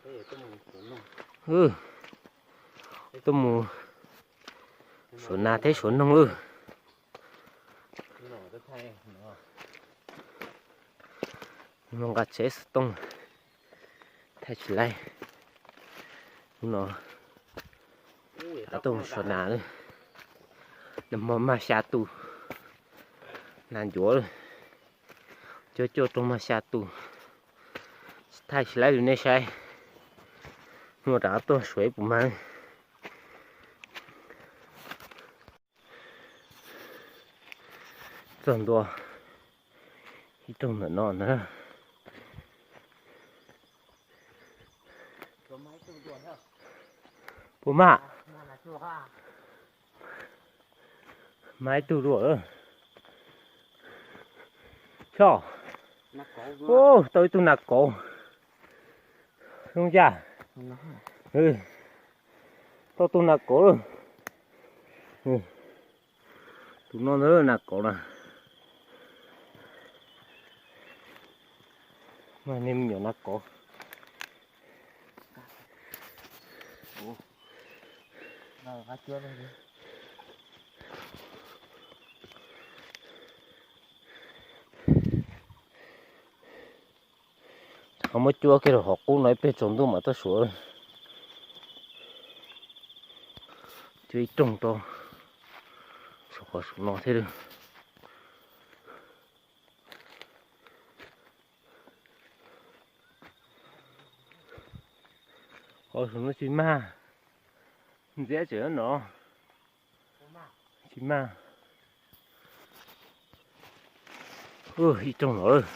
Tuaj mus suav nas thiab suav noog lawm. Mus nqa tsev xov tooj thaij tsis laib. Hnub no tuaj mus suav nas lawm. Nag hmo mag xya tus, nas ncuav lawm. Cuaj cuaj rooj mag xya tus, thaij tsis laib rau nej saib. Hnub no rov qab tuaj suav ib puas mag. Txog ntua ib rooj ntawm no na. Puas mag? Mag ib tug dua. Choj, tau ib tug nas kauv. Zoo yam, tau tus nas kauv lawm. Tus no ntag nas kauv na. Mas nej me nyuam nas kauv. Qhov muab cuab kiag rau hauv qub no ib pliag tsaus ntuj mam tuaj suav. Cuab ib rooj rau saum qhov saum no thiab. Qhov saum no tsis mag, ntxiab tseem no. Tsis mag. Ib rooj no lawm.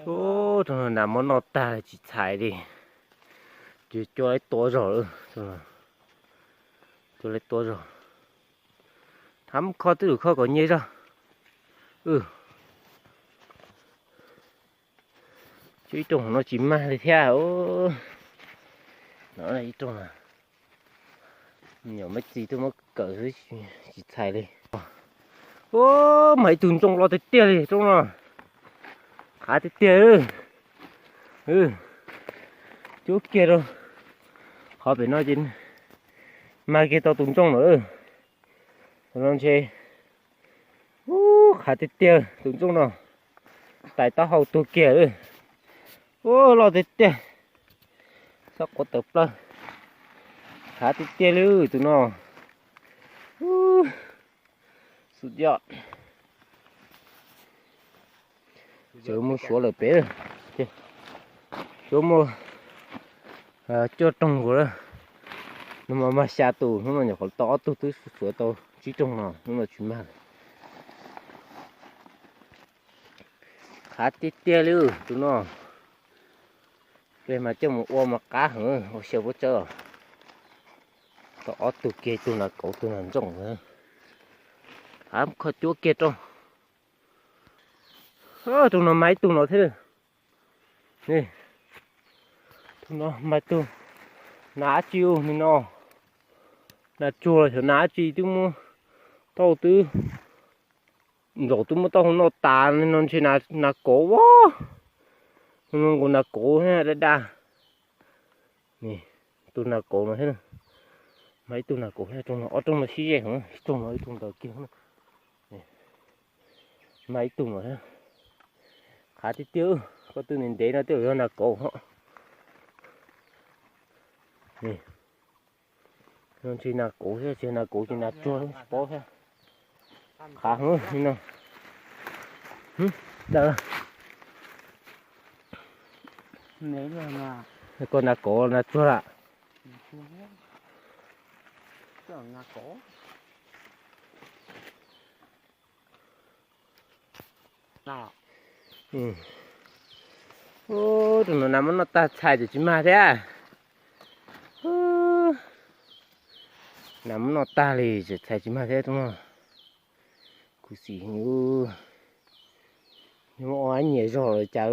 Rooj no nas muab noj tag tsis txhais li. Ces cua lawv tua zog lawm. Cua lawv tua zog. Thab kho twb lug kho kom nyiaj zog. Cuab ib rooj no tsis mag li thiab. No ib rooj no, me nyuam me txiv tuaj muab kawm xwb tsis txhais li. Ua, mag ib tug ntsooj loj tiag tiag li rooj no. Qhav tiag tiag. Cuab kiag rau qhov pem no ces mag kiag tau tus ntsooj lawm. Tus no ntshe, ub, qhav tiag tiag tus ntsooj no. Tais taub hau tuag kiag lawm. Ub, loj tiag tiag. Xob quav tawm plaws. Qhav tiag tiag li tus no. Ub, xub yoj. Tseem mus suav lawm pem. Suav muaj cuaj rooj nkaus lawm. Hnub no mag xya tus, hnub no nyuam qhuav tau ob tug, twb suav tau tsib rooj no, hnub no tsis mag lawm. Qhav tiag tiag li tus no. Peb mas coj mus ua mas qab heev, ua xyaw pob tsawb. Tau ob tug kiag, tus nas kauv tus nas ntsooj. Qhav kho cuab kiag rau. Tus no mag ib tug no thiab. Tus no mag tug, nas dab tsi ub, nim no nas tsuag los xyov nas dab tsi twb muab tauj twb, ntsaum twb muab tauj noj tas no ntshe nas kauv as. Nkaus nas kauv daj daj. Tus nas kauv no thiab, mag ib tug nas kauv thiab, ob rooj no sib ze heev, ib rooj no ib tug ntawd kiag. Mag ib tug no thiab. Qhav tiag tiag, koj twb ntev ntev no twb yog nas kauv hos. Tsis nas kauv thiab, tsis nas kauv ces nas tsuag tsis paub thiab. Qhav heev li no. Koj nas kauv nas tsuag lawm. Tus no nas muab noj tag txhais ces tsis mag thiab. Nas muab noj tag li ces txhais tsis mag thiab tus no. Khuv xim heev. Nyias zog lawm cas.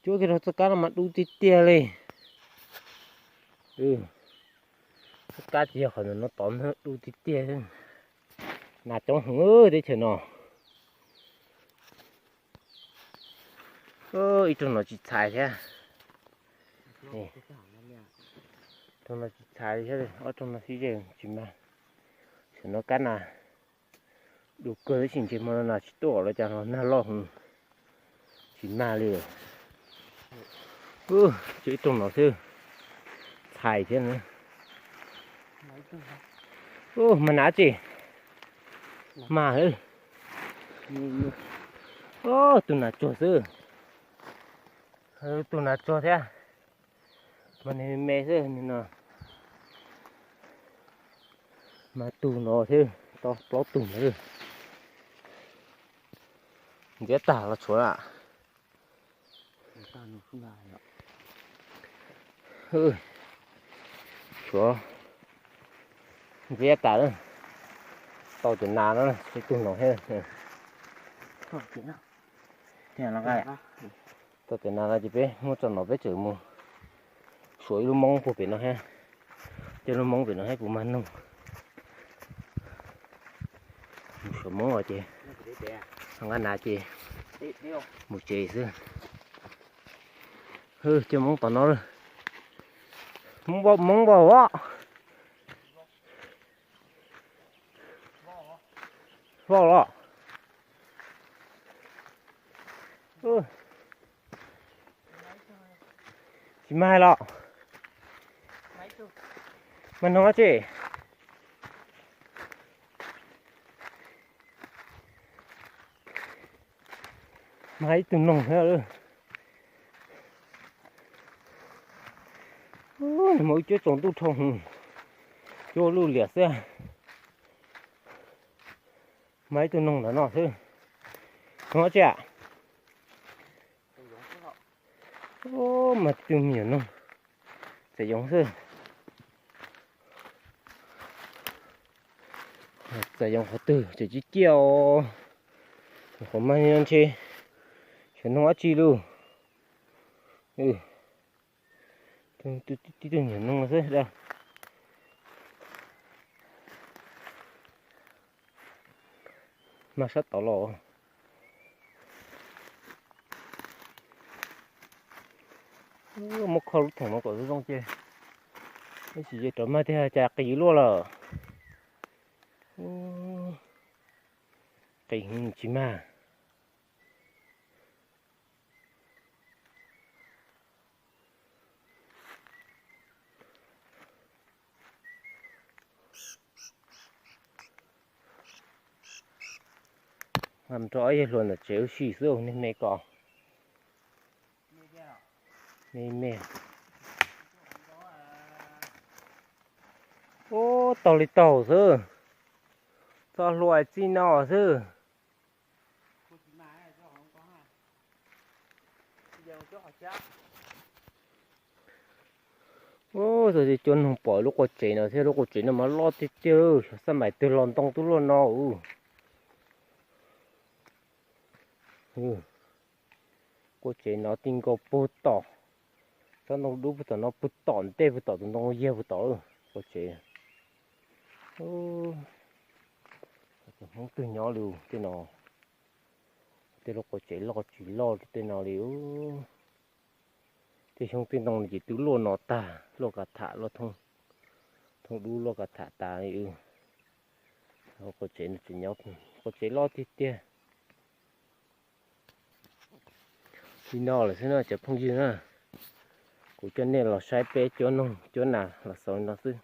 Cuab kiag rau txoj kab no mas dub tiag tiag li. Txoj kab tsis yog qhov ntawm no tod, dub tiag tiag. Nas coob heev teb chaws no. Ib rooj no tsis txhais thiab. Rooj no tsis txhais thiab, ob rooj no sib ze tsis mag. Xyov no kab nas du kawg tab sis ntshe hmo no nas tsis tuaj los cas los nag loj heev, tsis mag li. Tsuas ib rooj no xwb, txhais thiab na. Mag nas tsi, mag. Tus nas tsuag xwb, tus nas tsuag thiab. Mas nws me xwb no. Mas tus no thiab, tau plaub tug no. Ntxiab tag los tshuav lawm. Tshuav ntxiab tas, tau cov nas no, ib tug no thiab. Tau cov nas no ces peb muab tso no peb tseem mus suav ib lub moob puag pem no thiab. Coj lub moob pem no thiab puas mag noog. Mus suav moob os ces nqa nas ces mus tsev xwb. Coj moob tom no lawm. Moob vau os. Vau los. Tsis mag los. Mag noog tsi. Mag ib tug noog thiab. Nws mas ib cuab tsaus ntuj dhau, cuab luj liam xwb. Mag ib tug noog ntawm no xwb. Noog tsi a? Mag tus me nyuam noog, txawm yoov xwb. Txawm yoov qhov twg tseem ciaj ciaj os. Qhov mag no ntshe xyov noog dab tsi lauj. Tib tug nyuam noog xwb. Mag sab tod los. Muab kho lub thoom no kom zoo zoo ces, tab sis ces rov mag tiag cas qis luaj lawm. Qis tsis mag. Rau ob yawg hluas ntawm tsev ua si xwb, nej me kom. Me me. Ub, taug li taug xwb. Txog hlua txij no xwb. Ub, txog tsis cuag noog pom lub qua tsev no thiab, lub qua tsev no mas loj tiag tiag, xab mais twg los ntoo twb luaj no. Qua tsev no ti nkaus puag tom, tsob ntoo dub puag tom no puag tom ntej puag tom tus ntoo yag puag tom qua tsev. Cov Hmoob twg nyob li tej no, tej lub qua tsev loj tsis loj tej no li. Tej xyoob tej ntoo no ces twb luaj no tag, luaj kav tham, luaj thoob dub luaj kav tham tas li. Qua tsev no tseem nyob, qua tsev loj tiag tiag. Li no lawm xwb na cov phooj ywg na, kuv coj nej los saib peb cuab noog cuab nas los xaus li no xwb.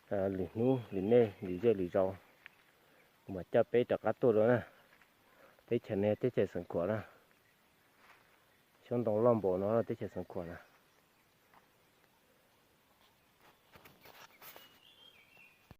Lwm hnub lwm nej lwm zej lwm zos kuv mam coj peb rov qab tuaj dua na. Teb chaws no yog teb chaws Xeev Khuam na. Xyoob ntoo loj npaum no teb chaws Xeev Khuam na.